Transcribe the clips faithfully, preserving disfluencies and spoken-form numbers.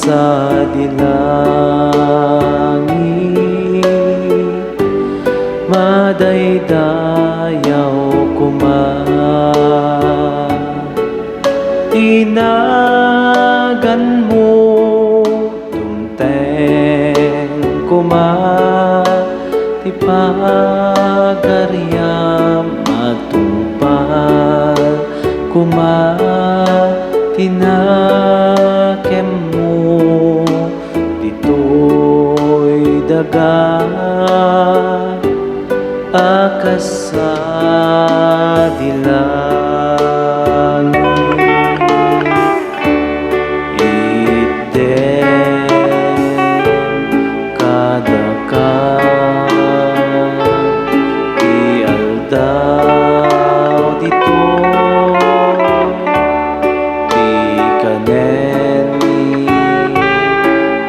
sadi langit, madaydayaw koma ti naganmo. Dumteng koma ti pagariam, matungpal koma ti nakemmo ditoy daga a kas sadi langit. Itdem kadaka ti aldaw ditoy, ti kanen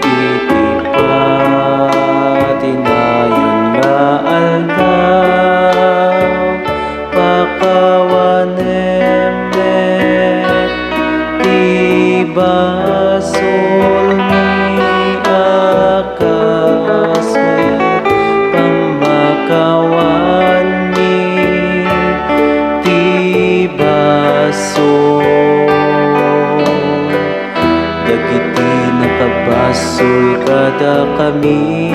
iti patinayon nga aldaw, pakawanem met ti basolmi a kas met pammakawanmi ti basol. Dagiti nakabasol kadakami,